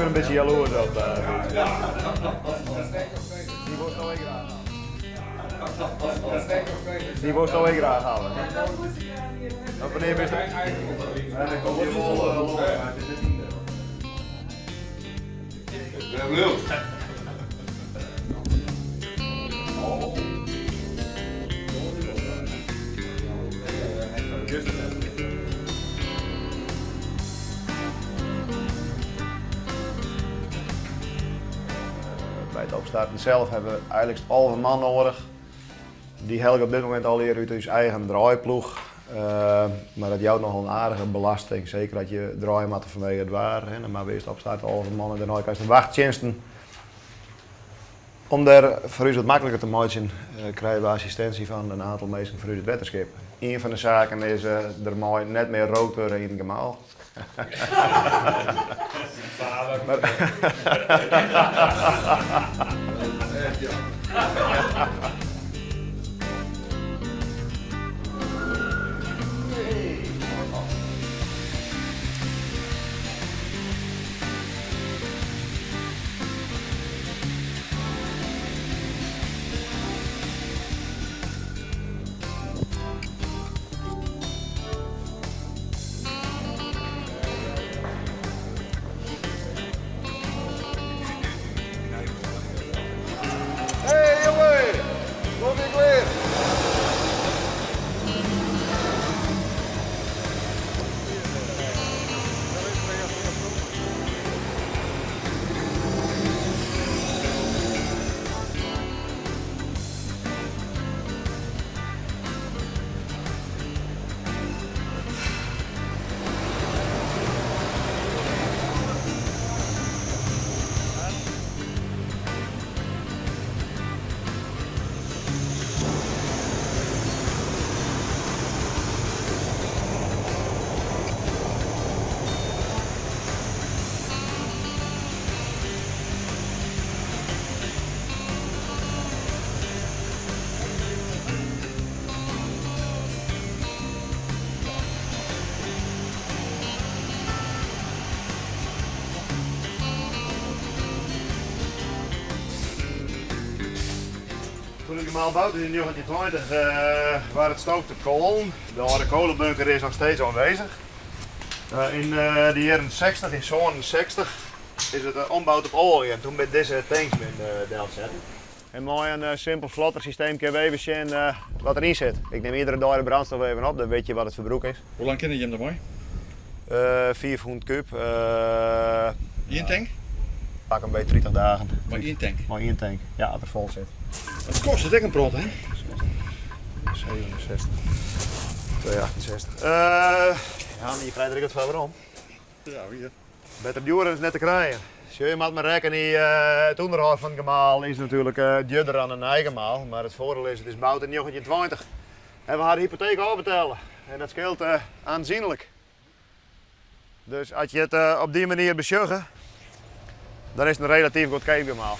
wer in bytsje jaloers op. Dy wolsto ek graach hawwe. Dy wolsto ek graach hawwe. Of wannear bist By it opstarten sels hawwe we eigenliks 11 man noadich. Dy helje we op dit momint allegear út ús eigen draaiploech. Mar dat jout nochal in aardige belasting, seker as je draaie moatte fanwege it waar. Dan moatte we earst opstarte 11 man en dêrnei krijst de wachttsjinsten. Om der foar ús wat makliker te meitsjen, krije we assistinsje fan in oantal minsken fanút it wetterskip. Ien fan de saken is, der mei net mear rookt wurde yn it gemaal. Hey jongen, kom je klear? Toen it gemaal boud is yn 1920 waard it stookt op koalen. De âlde kolebunker is noch steeds oanwêzich. Yn de jierren 60, yn 67, is it omboud op oalje en toen binne dizze tanks bin delsetten. En mei in simpel flottersysteem kinne we even sjen wat deryn sit. Ik nim iedere dei de brandstof even op, dan wit je wat it ferbrûk is. Hoe lang kinne jim dermei? 500 kub. Ien tank? Pak 'm beet 30 dagen. Mei ien tank? Mei ien tank, ja, as er fol sit. It kostet ek in protte, hè? 67, 268. Ja, mar je krije der ek wat foar werom. Ja, wier. Better djoer as net te krijen. Sjoch, je moatte mar rekkenje, it ûnderhâld fan it gemaal is natuerlik djurder dan in nij gemaal, mar it foardiel is, it is boud yn 1920 en we ha de hypoteek ôfbetelle en dat skeelt aanzienlik. Dus as je it op dy manier besjogge, dan is it in relatyf goedkeap gemaal.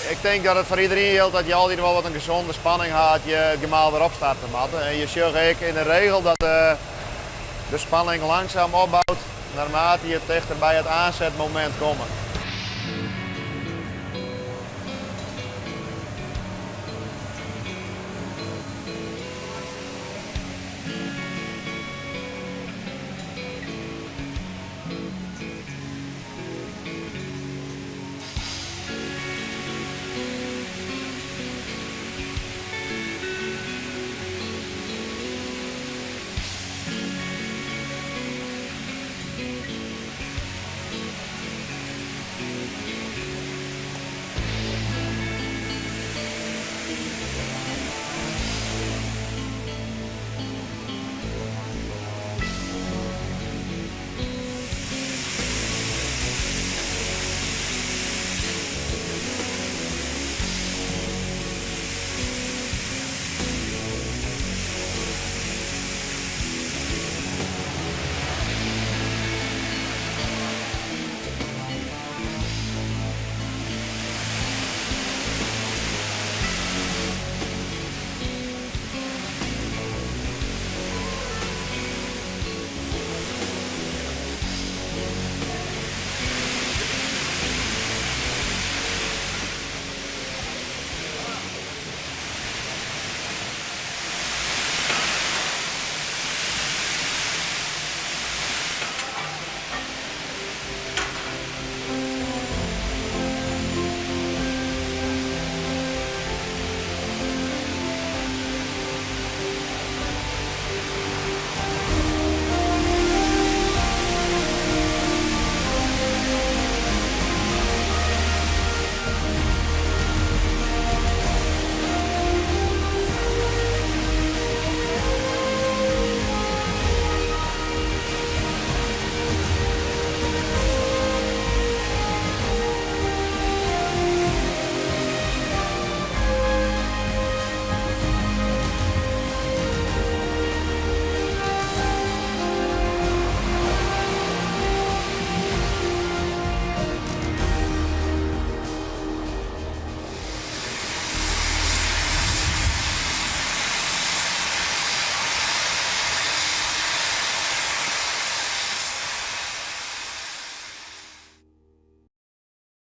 Ik tink dat it foar iederien jildt dat je altyd wol wat in gezonde spanning ha as je it gemaal wer opstarte moatte. En je sjogge ek yn de regel dat de spanning langzaam opbout naarmate je tichter by it aanzetmomint komme.